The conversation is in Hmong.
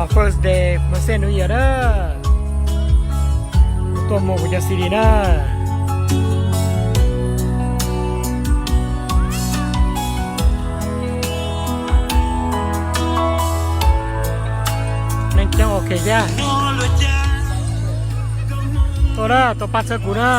First day Merced New Year na. Kuv tuaj muag kuv cov C D na. Neeg coob ok thiab. Tuaj na, tuaj pab txhawb kuv na.